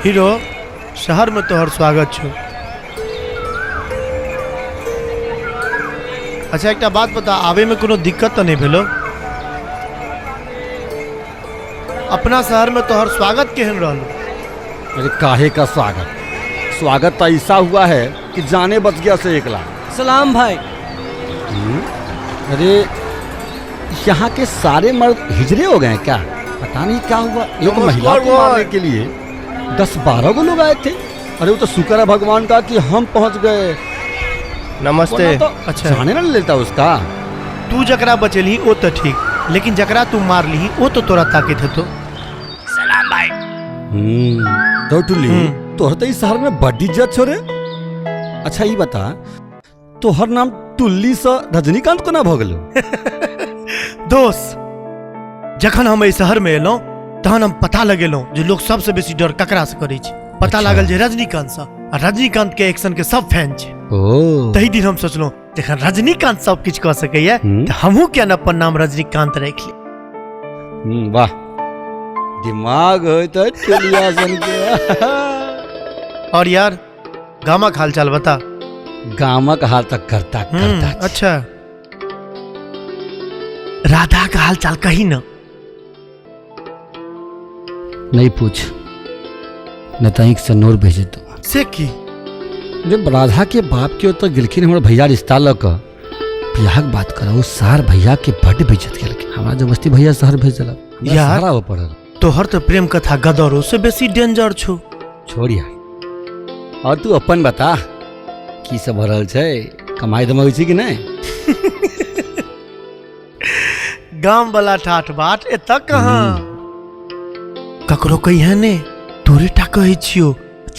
Hero, शहर में तोहर स्वागत छौ। अच्छा एकटा बात बता, आवे में कोनो दिक्कत तो नहीं भेलो? अपना शहर में तोहर स्वागत केहन रहलो? अरे काहे का स्वागत, स्वागत तो ऐसा हुआ है कि जाने बच गया से 1 लाख। सलाम भाई। अरे यहाँ के सारे मर्द हिजड़े हो गए हैं क्या? पता नहीं क्या हुआ। एक नमस्कार महिला को मारने भाई। के लिए 10-12 गो लोग आए थे। अरे वो तो शुक्र है भगवान का कि हम पहुंच गए। नमस्ते। वरना तो अच्छा। जाने ना लेता उसका। तू जकरा बचेलही ओ तो ठीक, लेकिन जकरा तू मारलिही ओ तो तोरा ताकत हेतो। तो टुल्ली, तोहर तो इस शहर में बड़ी इज्जत छो रे। अच्छा ये बता, तोहर नाम टुल्ली से रजनीकांत कोना भ गेलो? दोस्त, जखन हम एहि शहर में एलहुँ तहन हम पता लगेलहुँ जे लोग सबसे बेसी डर ककरा से करै छै। पता लागल जे रजनीकांत से, आ रजनीकांत के एक्शन के सब फैन छै। तही दिन हम सोचलहुँ जखन रजनीकांत सब किछु कऽ सकैया तऽ हमहूँ किया ने अपन नाम रजनीकांत राखि ली। वाह, दिमाग होय तऽ टुलिया सन के। और यार गामक हालचाल बता। गामक हाल तक करता करता छै। अच्छा राधा का हालचाल कही ना। नहीं पूछ, न तो आँख से नोर भेज दो। से की? जब राधा के बाप के ओतऽ गेलखिन हमर भैया रिश्ता लऽ कऽ बियाहक बात करऽ, ओ सार भैया के बड्ड बेइज्जत केलखिन। हमरा जबरदस्ती भैया शहर भेज देलक। हमरा यार, सहारा आबऽ पड़ल। तोहर तऽ प्रेम कथा गदरो से बेसी डेंजर छौ। छोड़ यार, और तू अपन बता की सब भऽ रहल छै? कमाई धमाई होइ छै कि नहि? गाम वाला ठाठ बाट एतऽ कहाँ। ककरो कहिहे ने, तोरे टा कहै छियौ।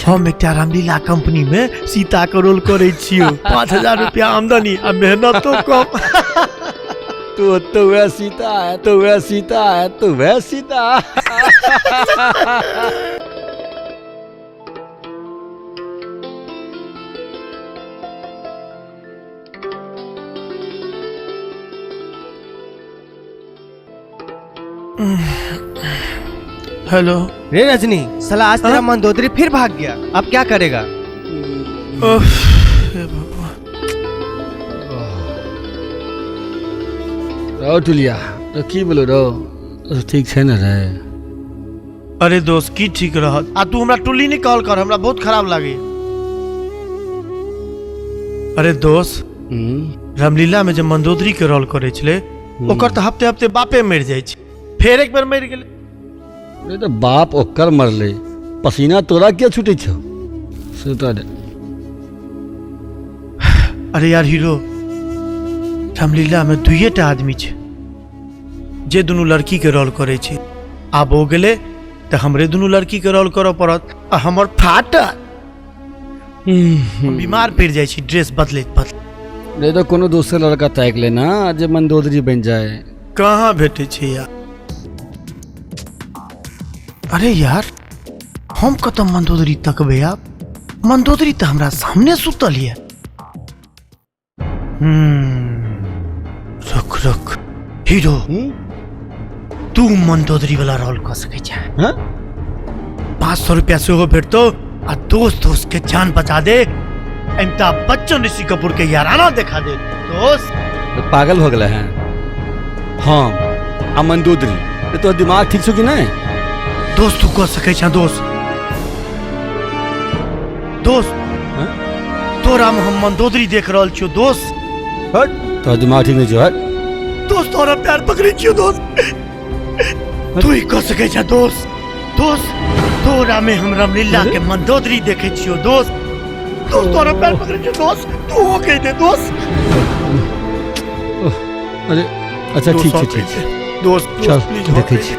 हम एकटा रामलीला कंपनी में सीता के रोल करै छियौ। 5000 रुपया आमदनी आ मेहनतो कम। तू तो वह सीता है, तो वह सीता है, तो वह सीता। हेलो। रे रजनी, साला आज तेरा मंदोदरी फिर भाग गया, अब क्या करेगा? उफ, हे भगवान। रौ टुलिया, तो की बोलो रौ, ठीक छै ने रे? अरे दोस्त की ठीक रहत, आ तू हमरा टुल्ली नहीं कहल कर, हमरा बहुत खराब लागे। अरे दोस्त, रामलीला में जब मंदोदरी के रोल करे छले, ओकर तो हफ्ते हफ्ते बापे मर जाय छै, फेर एक बेर मर गेलै। अरे तो बाप ओकर मरले, पसीना तोरा किया छूटे छौ? सुता दे। अरे यार हीरो, रामलीला में दुइएटा आदमी छै जे दुनू लड़की के रोल करे छै। आब ओ गेलै तऽ हमरे दुनू लड़की के रोल करऽ पड़त, आ हमर फाटल। हम बीमार पड़ि जाइ छी ड्रेस बदलैत बदलैत। नहीं तो कोनो दोसर लड़का ताकि लेना जे मंदोदरी बन जाए। कहाँ भेटै छै यार? अरे यार हम कतऽ मंदोदरी तकबै आब? मंदोदरी तऽ हमरा सामने सुतल यऽ। रुक रुक हीरो, तू मंदोदरी वाला रोल कऽ सकै छै। हाँ? 500 रुपया सेहो भेटतौ आ दोस्त दोस्त के जान बचा दे। अमिताभ बच्चन ऋषि कपूर के याराना देखा दे दोस्त। तो पागल हो गए हैं हम आ मंदोदरी, ये तो दिमाग ठीक छौ कि नहीं? दोस्त तू कऽ सकै छह दोस्त। दोस्त हाँ? तोरा में हम मंदोदरी देख रहल छियौ दोस्त। हट, तोरा दिमाग ठीक नहीं छौ, हट। दोस्त तोरा प्यार पकड़ै छियौ दोस्त, तू ही कऽ सकै छह दोस्त। दोस्त तोरा में हम रामलीला के मंदोदरी देखे छियौ दोस्त। दोस्त तोरा पैर पकड़ै छियौ दोस्त, तू हो कहि दे दोस्त। अरे अच्छा ठीक दोस्त, छै, ठीक छै। दोस्त, चल, दोस्त, प्लीज, देखै छी।